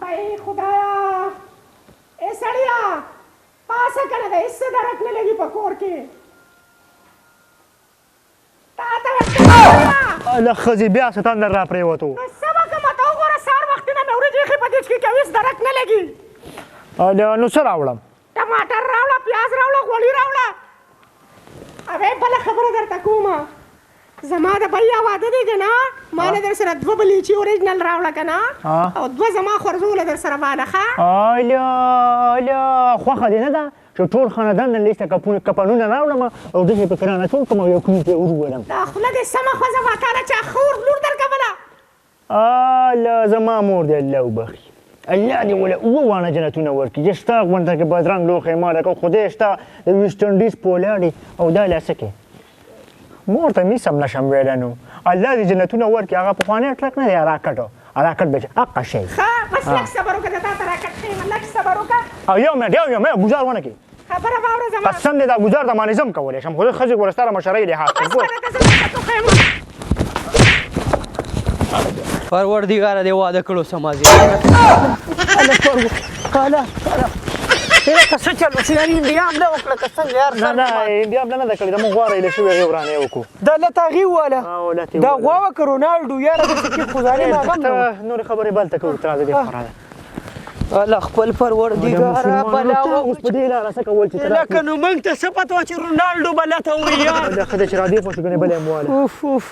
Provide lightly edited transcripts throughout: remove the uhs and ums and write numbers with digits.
ای خدایا، ای سړیا، پاسه کنه، د هیڅ درک نه لګي په کور کې. تا ته له ښځې بیا څه تندر را پرېوتو. نو څه وکړم؟ ته وګوره، سهار وختي نه مې وریجې ایښې په دېچ کې، کوي هېڅ درک نه لګي. نو څه راوړم؟ ټماټر راوړه، پیاز راوړه، غوړي راوړه. اوې بله خبره درته کومه، زما د بیا واده دی که نه، ما له در سره دوه بلیچي اوریجنل راوړه که نه، او دوه زما خورزو له در سره واله. ښه اله اله، خوښه دې نه ده چې ټول خاندان نن لیسته کپنونه راوړم او داسې پکې رانه ټول کوم او یو کوم پرې وروولم؟ دا خوله دې سمه خوځوه، تا له چا خور لور درکوله؟ اله زما مور دې الله وبخښي، الله دې وله اووه واڼه جنتونه ورکړي چې ستا غونډه کې بدرنګ لوښی ما لکه خدای ستا د ویسټ انډیز پولاړې او دا لا څه کې مور ته مې سم نشم ویلی. نو الله دې جنتونه ورکړي. هغه پخوانی ټرک نه دی، راکټ، راکټ به چې اقه شی. ښه بس لږ صبر وکړه، زه تا ته راکټ ښیم، لږ صبر وکړه. او یو منټ، یو منټ، ګوزار ونه کړي. خبره واوره زما. قسم دې دا ګوزار د مانیزم کولی شم، خو زه ښځې ګوره ستا د مشرۍ لحاظ بس کوم. که درته زه راکټ وښیم. پروردګاره دې واده کړو سمازي. کاله کاله څه چل وشو یار؟ انډیا حمله وکړه که څنګه یار؟ نه نه، انډیا حمله نه ده کړې، دا موږ غوا رایله شوې، هغې ورانې وکړو. دا لته هغې وواله. او لتې. دا غوا وه که رونالډو یاره؟ داسې کې خو ظالم هغه هم نه و. نورې خبرې بل ته کوو، ته راځه دې خو راځه. الله خپل پروردګاره بلا. اوس په دې لاره څه کول چې ته لکه نو موږ ته څه پته وه چې رونالډو به لته وایي یار؟ دا ښه دی چې را دې خو شو، کنې بله یې مواله. اوف اوف،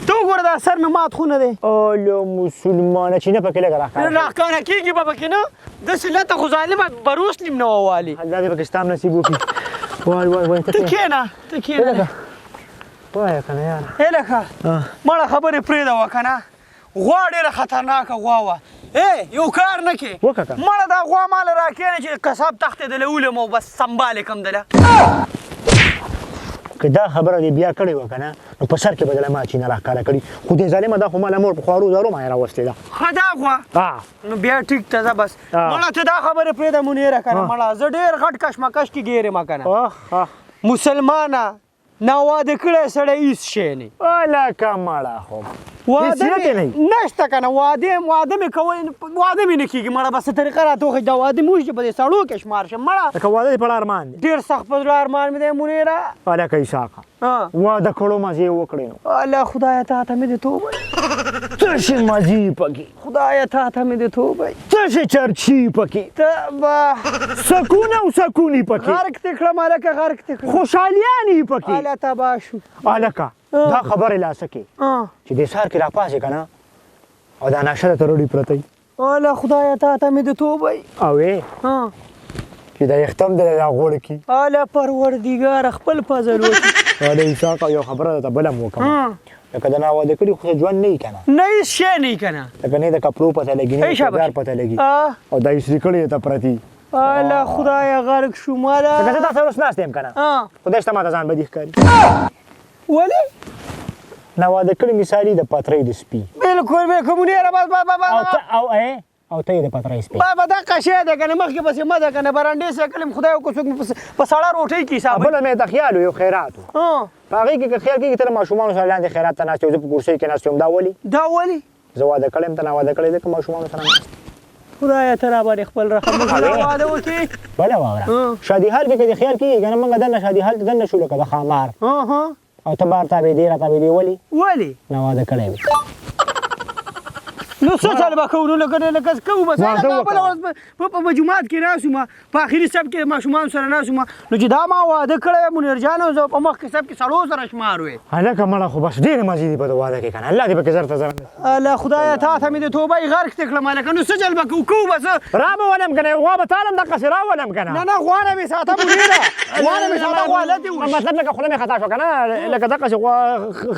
ته وګوره دا سر مې مات خو نه دی؟ اله مسلمانه، چې نه پکې لږه راښکاره شي. راښکاره کېږي به پکې نه، داسې لته خو ظالمه بروس نیم نه ووالي. الله دې پکې ستا هم نصیب وکړي. وای وای وای. ته کښېنه، ته کښېنه. وایه که نه یاره. هلکه مړه خبرې پرېږده وه که نه، غوا ډېره خطرناکه غوا وه. ای یو کار نه کې وکړه که مړه دا غوا ماله راکېنه چې قصاب تختې دله ولم او بس سمبال یې کړم دله. که دا خبره دې بیا کړې وه که نه، نو په سر کې به دله ما چینه راښکاره کړي. خو دې ظالمه دا خو ما له مور په خوارو زارو باندې راوستې ده. ښه دا غوا نو بیا ټیک ته ځه بس. مړه ته دا خبرې پرېږده مونیره که نه، مړه زه ډېر غټ کشمکش کې ګیر یم که نه. مسلمانه نا واده کړی سړی هیڅ شی نه. لکه مړه خو واده حیثیت یې مې نشته که نه، واده واده مې کوی، واده مې نه کېږي. مړه بس طریقه راته وښیه چې دا واده مې وشي چې په دې سړو کې شمار شم مړه. لکه واده دې په ارمان دی؟ ډېر سخت په زړه ارمان مې دی منیره. هلکه اسحاقه، واده کړو مزې وکړې نو. الله خدایه تا ته مې د توبه. څه شي مزې پکې؟ خدایه تا ته مې د توبه. څه شي چرچي پکې؟ ته به سکون او سکوني پکې. غرق دې کړم هلکه، غرق دې کړم. خوشحالیانې پکې. هله تباه شو. هلکه دا خبرې لا څه کې چې دې سهار کې راپاڅې که نه او دا ناشه درته رډي پرته وي. الله خدایه تا ته مې د توبه. او چې دا یختم دې را غوړ کړي. اله پروردګاره خپل فضل وکړي. اله اسحاقه، یو خبره درته بله هم وکړم، لکه د ناواده کړي خو ژوند نه وي که نه؟ نه، هېڅ شی نه وي که نه. لکه نه د کپړو پته لګي، نه د کردار پته لګي، او دا استري کړي درته پرتي. اله خدایه غرق شو ماله. لکه زه تا سره اوس ناست یم که نه، خدای شته ما ته ځان بدي ښکاري. ولې؟ ناواده کړي مثالي د پترۍ د سپي. بالکل بالکل منیره، بس بس بس. او او ته یې د پترۍ سپی. بابا دقه شی دی که نه، مخکې پسې مه ځه که نه، برنډې سایکل یم، خدای وکړو څوک مې په سړه روټۍ کې حسابوي. بله مې ته خیال و، یو خیرات و، په هغې کې که خیال کېږي ته له ماشومانو سره لاندې خیرات ته ناست یې او زه په کرسۍ کې ناست یم، دا ولې؟ دا ولې؟ زه واده کړی یم، ته ناواده کړی، ځکه ماشومانو سره ناست. خدایه ته راباندې خپل رحم وکړه، واده وکړې. بله واوره، شادي حال کې که دې خیال کېږي که نه، موږ دننه شادي حال ته دننه شو لکه د ښامار، او ته بار تابېدې را تابېدې، ولې؟ ولې؟ ناواده کړی وي. نو څه چل به کوو؟ نو لکه لکه کوو بس. واده لکه بله وکړه. ورځ په جومات کې ناست وم، په اخري صف کې ماشومان سره ناست وم، نو چې دا ما واده کړی وی منیر جان، او زه په مخکې صف کې سړو سره شمار وی. هلکه مړه خو بس ډېرې مزې دي په واده کې که نه، الله دې پکې زر ته زر. الله خدایه تا ته مې د توبه غرق دې کړم هلکه، نو څه چل به کوو؟ کوو به څه؟ را به ولم که نه، غوا به تالم دقسې راولم که نه. نه نه، غوا نه مې ساته منیره، غوا نه مې ساته، غوا لتې وشي. مطلب لکه خوله مې خطا شوه که نه، لکه دقسې غوا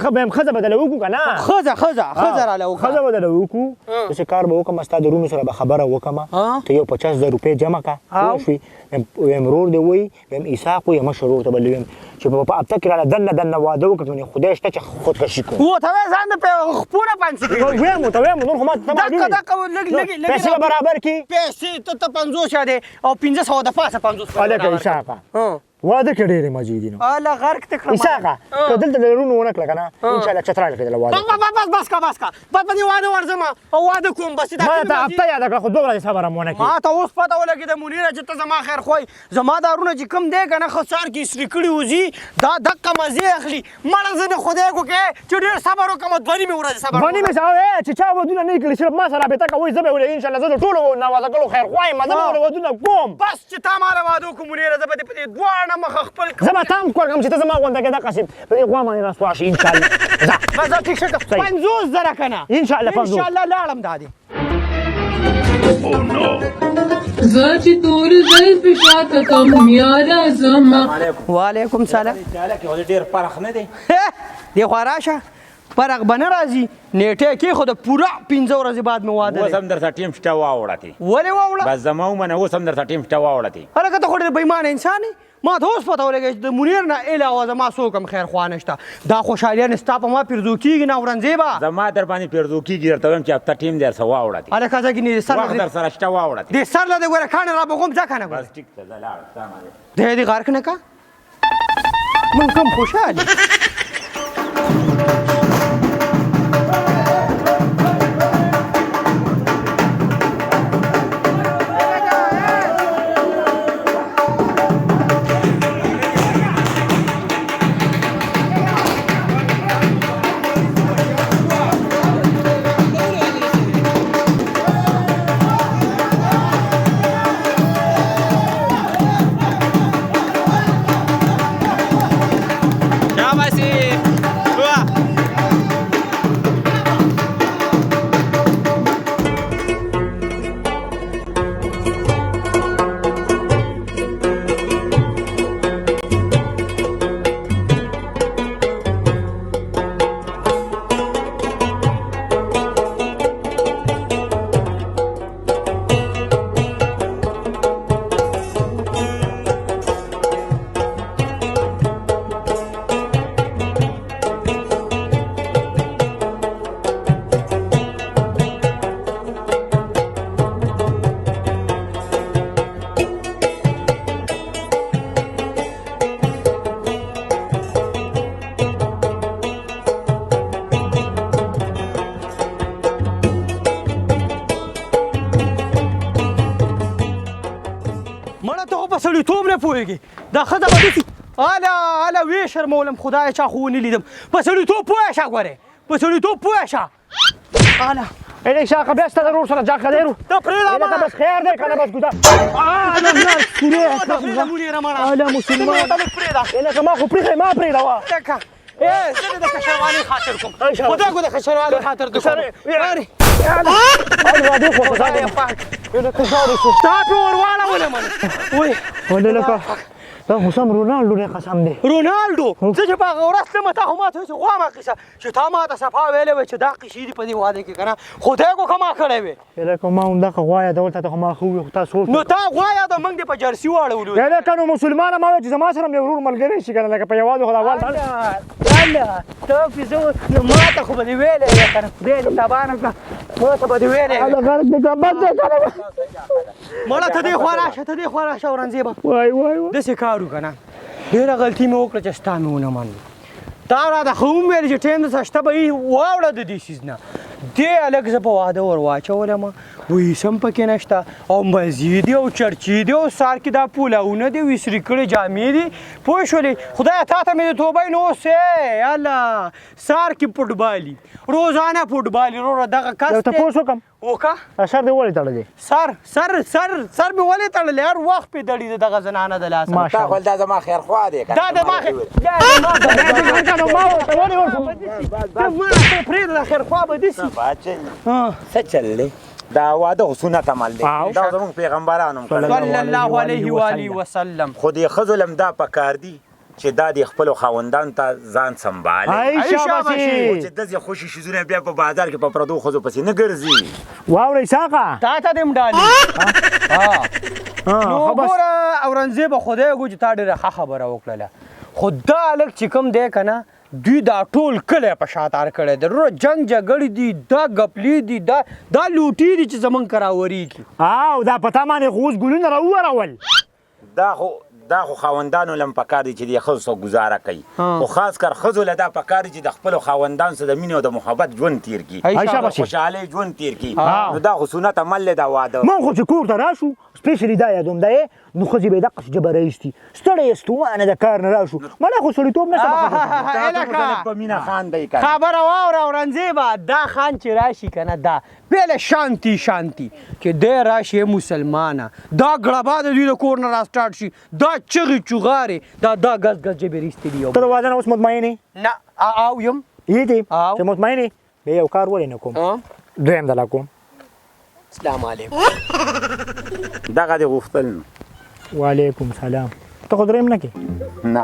ښه به یم، ښځه به دله وکړو که نه. ښځه ښځه ښځه راله وکړه. ښځه به دله وکړو، داسې کار به وکړم، ستا د وروڼو سره به خبره وکړم، ته یو 50,000 روپۍ جمع کړه، پوه شوې؟ وایم ورور دې وایي، وایم اسحاق وایي، مشر ورور ته به ویم چې په هفته کې راله دننه دننه واده وکړه، کنې خدای شته چې خودکشي کوم. و ته وایې ځان د خپونه پانسي کوي. وایم ورته، وایم نور خو ما ته معلوم دقه دقه لږ لږ لږ پیسې به برابر کړي. پیسې ته 50 یادې او 500 د پاسه 50. هلکه اسحاقه. واده کې ډېرې مزې دي نو. اله غرق ته کړم. اسحاقه که دلته د لرونو ونه کړه که نه انشاءالله چترال کې دله واده. بس بس بس بس کا بس کا بس په دې واده ورځم او واده کوم بس. دا ما ته هفته یاده کړه خو دوه ورځې صبر هم ونه کړې. ما ته اوس پته ولګېده منیره چې ته زما خیر خوی، زما دا وروڼه چې کوم دی که نه ښه څار کې استري کړي وځي، دا دقه مزې اخلي. مړه زه د خدای کو کې چې ډېر صبر وکړم، 2.5 ورځې صبر. 2.5 ساعته چې چا ودونه نه کړي صرف ما سره رابطه کوئ، زه به ولې انشاءالله زه د ټولو ناواده کړو خیر خوا یم، زه به ولې ودونه کوم. بس چې تا ما له واده وکړو منیره، زه به دې په دې دواړه مخه خپل زه به تا هم کور کوم چې ته زما غونډه کې دقسې په دې غوا باندې راسوا شي انشاءالله. ځه بس ځه ټیک شه 50,000 که نه انشاءالله 50 انشاءالله لاړم دا دی. زه چې تور زلفې شاته کم یاره زما. وعلیکم سلام. ډېر پرخ نه دی دی خوا راشه، پرخ به نه راځي، نیټه کې خو د پوره 5 ورځې بعد مې واده دی. اوس هم درته ټیم شته واوړه تی. ولې واوړه؟ بس زما ومنه، اوس هم درته ټیم شته واوړه تی. هلکه ته خو ډېر بېمانه انسان یې، ما ته اوس پته ولګېده چې د منیر نه علاوه زما څوک هم خیرخوا نشته. دا خوشحالیانې ستا په ما پیرزو کېږي نه اورنګزېبه؟ زما در باندې پیرزو کېږي، درته وایم چې هفته ټیم دی درسره واوړه تی. هلکه ځه ګینې سر وخت درسره شته واوړه تی. دې سر له دې ګوره کاڼه را بغوم ځه که نه ګوره. بس ټیک ته زه لاړم سلام علیکم. دی دې غرق نه کا، مونږ کوم خوشحال یو. مړه ته خو په سړیتوب نه پوهېږې، دا ښځه به داسې اله اله ویې شرمولم، خدایه چا خو ونه لیدم. په سړیتوب پوه شه ګورې، په سړیتوب پوه شه. اله الې اسحاقه بیا ستا د ورور سره جاکه دی. ته پرېږده لکه بس خیر دی که نه بس ګودا. اله نه سورې ته پرېږده منیره مړه. اله مسلمان ته لږ پرېږده. لکه ما خو پرېښی، ما پرېږده وه. لکه زه دې د کشروالۍ خاطر کوم، خدای کو د کشروالۍ خاطر دې کوم. واده خو خدای پاک تا پې ور واړولم. وای ولې لکه دا خو سم رونالډو دی، قسم دی رونالډو. زه چې په هغه ورځ تلم تا خو ما ته ویل چې غوا ما قیصه چې تا ما ته صفا ویلی وی چې دا قیصې دي په دې واده کې که نه، خدای کو که ما کړی وی. لکه ما همدغه غوا یادول، تا ته خو ما ښه وویل خو تا سوچ نو تا غوا یاده موږ دې په جرسي واړولو. لکه نو مسلمانه ما ویل چې زما سره هم یو ورور ملګری شي که نه، لکه په یوازې خو دا وال. هله ته پې زه نو ما ته خو به دې ویلی وی که نه، خدای دې تباه نه کړه، ما ته به دې ویلی وی. هله غرق دې کړه، بس دی که نه. مړه ته دې خوا راشه، ته دې خوا راشه اورنګزېبه. وای وای وای داسې کار وکړه نه، ډېره غلطي مې وکړه چې ستا مې ونه منلو. تا راته ښه هم ویل چې ټایم درسره شته به یې واوړه د دې څیز نه. دې هلک زه په واده ور واچولم، وایي هېڅ هم پکې نشته او مزې دي او چرچې دي او سهار کې دا پولاونه دي او استري کړې جامې دي، پوه شولې؟ خدایه تا ته مې د توبې نو اوس هله سهار کې فوټبالي، روزانه فوټبالي وروره دغه کس یو تپوس وکړم؟ وکړه. سر دې ولې تړلی؟ سر سر سر سر مې ولې تړلی؟ هر وخت پې دړي د دغه زنانه د لاسه. تا خو دا زما خیرخوا دی که نه؟ دا د ما دا د ما نو ما ورته ولې ورته ته ما ته پرېږده، دا خیرخوا به داسې. باچې څه چل دی؟ دا واده خو سنت عمل دی، دا زموږ پیغمبرانو هم کړی. صلی الله علیه وآله وسلم. خو دې ښځو لم دا پکار دي چې دا د خپلو خاوندانو ته ځان سمبالي. ای شاباسي چې داسې خوشي شیزونه بیا په بازار کې په پردو ښځو پسې نه ګرځي. واوره اسحاقه تا ته دې هم ډالۍ. نو ګوره اورنګزېبه، خدای ګو چې تا ډېره ښه خبره وکړله، خو دا هلک چې کوم دی که نه، دوی دا ټول کلی په شا تار کړی دی وروره. جنګ جګړې دي، دا ګپلې دي، دا لوټې دي چې زمونږ کره راورېږي. او دا په تا باندې خو اوس ګلونه راوورول. دا خو دا خو خاوندانو لم پکار دي چې د ښځو سره ګزاره کوي، خو خاص کر ښځو له دا پکار دي چې د خپلو خاوندانو سره د مینې او د محبت ژوند تیر کړي، د خوشحالۍ ژوند تیر کړي. نو دا خو سنت عمل دی دا واده. مونږ خو چې کور ته راشو سپیشلی دا یادوم دی، نو ښځې به یې دقسې ژبه راایستي، ستړی ستومانه د کار نه راشو، مړه خو سړیتوب نشته په ښځو. په مینه خان دی کنه. خبره واوره اورنګزیبه، دا خان چې راشي که نه دا بېله شانتي شانتي چې دی راشي مسلمانه، دا ګړبا د دوی د کور نه راسټارټ شي، دا چغې چوغارې، دا دا ګز ګز ژبې راایستلي. یو ته د واده نه اوس مطمئن یې؟ نه او یم. یې دی چې مطمئن یې، بیا یو کار ولې نه کوم، دویم دله کوم. سلام علیکم. دغه دې غوښتل نو. وعلیکم سلام. ته خو دریم نه کې؟ نه.